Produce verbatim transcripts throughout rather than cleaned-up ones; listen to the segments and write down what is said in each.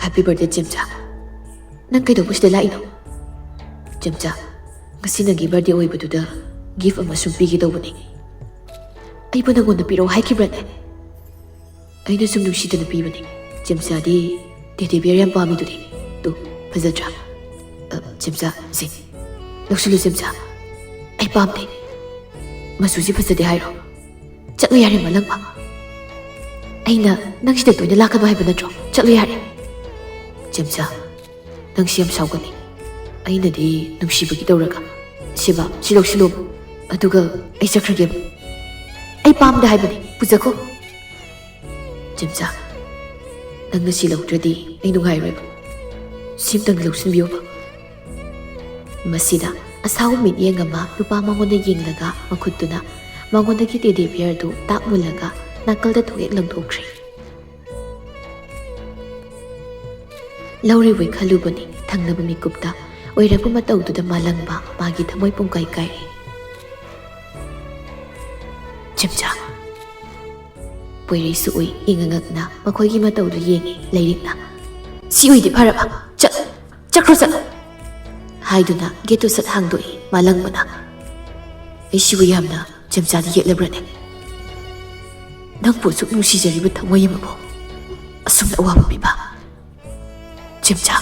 Happy birthday, ꯆꯦꯝꯆꯥ꯫ ꯅꯪ ꯀꯩꯗꯧꯕ ꯁꯤꯗ ꯂꯥꯛꯏꯅꯣ? ꯆꯦꯝꯆꯥ, ꯉꯁꯤ ꯅꯪꯒꯤ birthday ꯑꯣꯏꯕꯗꯨꯗ gift ꯑꯃ ꯁꯨꯝ ꯄꯤꯒꯦ ꯇꯧꯕꯅꯤ꯫ ꯑꯩꯕꯨ ꯅꯪꯉꯣꯟꯗ ꯄꯤꯔꯛꯑꯣ ꯍꯥꯏꯈꯤꯕ꯭ꯔꯅꯦ? ꯑꯩꯅ ꯁꯨꯝ ꯅꯨꯡꯁꯤꯗꯅ ꯄꯤꯕꯅꯤ꯫ ꯆꯦꯝꯆꯥꯗꯤ teddy bear ꯌꯥꯝ ꯄꯥꯝꯃꯤꯗꯨꯗꯤ꯫ ꯇꯨ, ꯐꯖꯗ꯭ꯔꯥ? ꯑ, ꯆꯦꯝꯆꯥ, ꯁꯤ, ꯂꯧꯁꯤꯜꯂꯨ ꯆꯦꯝꯆꯥ꯫ ꯑꯩ ꯄꯥꯝꯗꯦ꯫ ꯃꯆꯨꯁꯤ ꯐꯖꯗꯦ ꯍꯥꯏꯔꯣ? ꯆꯠꯂꯣ ꯌꯥꯔꯦ, ꯃꯥꯂꯪꯕ꯫ ꯑꯩꯅ ꯅꯪ ꯁꯤꯗ ꯇꯣꯏꯅ ꯂꯥꯛꯀꯅꯨ ꯍꯥꯏꯕ ꯅꯠꯇ꯭ꯔꯣ? ꯆꯠꯂꯣ ꯌꯥꯔꯦ꯫ ꯆꯦꯝꯆꯥ, ꯅꯪꯁꯤ ꯌꯥꯝ ꯁꯥꯎꯒꯜꯂꯤ꯫ ꯑꯩꯅꯗꯤ ꯅꯨꯡꯁꯤꯕꯒꯤ ꯇꯧꯔꯒ꯫ ꯁꯤꯕ, ꯁꯤ ꯂꯧꯁꯤꯜꯂꯣ꯫ ꯑꯗꯨꯒ ꯑꯩ ꯆꯠꯈ꯭ꯔꯒꯦꯕ꯫ ꯑꯩ ꯄꯥꯝꯗꯦ ꯍꯥꯏꯕꯅꯤ, ꯄꯨꯖꯈꯣ꯫ ꯆꯦꯝꯆꯥ, ꯅꯪꯅ ꯁꯤ ꯂꯧꯗ꯭ꯔꯗꯤ ꯑꯩ ꯅꯨꯡꯉꯥꯏꯔꯣꯏꯕ꯫ ꯁꯤꯝꯇꯪ ꯂꯧꯁꯤꯟꯕꯤꯌꯣꯕ꯫ ꯃꯁꯤꯗ ꯑꯁꯥꯎꯕ ꯃꯤꯠꯌꯦꯡ ꯑꯃ ꯅꯨꯄꯥ ꯃꯉꯣꯟꯗ ꯌꯦꯡꯂꯒ ꯃꯈꯨꯠꯇꯨꯅ ꯃꯉꯣꯟꯗꯒꯤ teddy bear ꯗꯨ ꯇꯥꯛ ꯃꯨꯜꯂꯒ ꯅꯥꯀꯜꯗ ꯊꯣꯛꯍꯦꯛ ꯂꯪꯊꯣꯛꯈ꯭ꯔꯦ꯫ ꯂꯧꯔꯤꯕꯣꯏ ꯈꯜꯂꯨꯕꯅꯤ, ꯊꯪꯅꯕ ꯃꯤꯀꯨꯞꯇ ꯑꯣꯏꯔꯛꯄ ꯃꯇꯧꯗꯨꯗ ꯃꯥꯂꯪꯕ ꯃꯥꯒꯤ ꯊꯃꯣꯏ ꯄꯨꯡꯀꯥꯏ ꯀꯥꯏꯔꯦ꯫ ꯆꯦꯝꯆꯥ꯫ ꯄꯣꯏꯔꯩꯁꯨ ꯎꯏ, ꯏꯉꯛ ꯉꯛꯅ ꯃꯈꯣꯏꯒꯤ ꯃꯇꯧꯗꯨ ꯌꯦꯡꯉꯤ ꯂꯩꯔꯤꯛꯅ꯫ "ꯁꯤ ꯎꯏꯗꯤ ꯐꯔꯕ? ꯆꯠ-, ꯆꯠꯈ꯭ꯔꯣ, ꯆꯠꯂꯣ!" ꯍꯥꯏꯗꯨꯅ gate ꯇꯨ ꯁꯠ ꯍꯥꯡꯗꯣꯛꯏ ꯃꯥꯂꯪꯕꯅ꯫ "ꯑꯩꯁꯤꯕꯨ ꯌꯥꯝꯅ ꯆꯦꯝꯆꯥꯗ ꯌꯦꯠꯂꯕ꯭ꯔꯅꯦ? ꯅꯪꯕꯨ ꯑꯁꯨꯛ ꯅꯨꯡꯁꯤꯖꯔꯤꯕ ꯊꯃꯣꯏ ꯑꯃꯕꯨ ꯑꯁꯨꯝꯅ ꯑꯋꯥꯕ ꯄꯤꯕ?" ꯆꯦꯝꯆꯥ꯫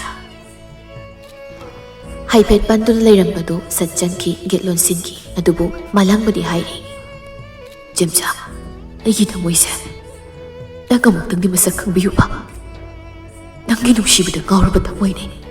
ꯍꯥꯏꯐꯦꯠ ꯄꯟꯗꯨꯅ ꯂꯩꯔꯝꯕꯗꯨ ꯁꯠ ꯆꯪꯈꯤ, gate ꯂꯣꯟꯁꯤꯟꯈꯤ꯫ ꯑꯗꯨꯕꯨ ꯃꯥꯂꯪꯕꯗꯤ ꯍꯥꯏꯔꯤ, "ꯆꯦꯝꯆꯥ, ꯑꯩꯒꯤ ꯊꯃꯣꯏꯁꯦ ꯅꯪ ꯑꯃꯨꯛꯇꯪꯗꯤ ꯃꯁꯛ ꯈꯪꯕꯤꯌꯨꯕ꯫ ꯅꯪꯒꯤ ꯅꯨꯡꯁꯤꯕꯗ ꯉꯥꯎꯔꯕ ꯊꯃꯣꯏꯅꯦ꯫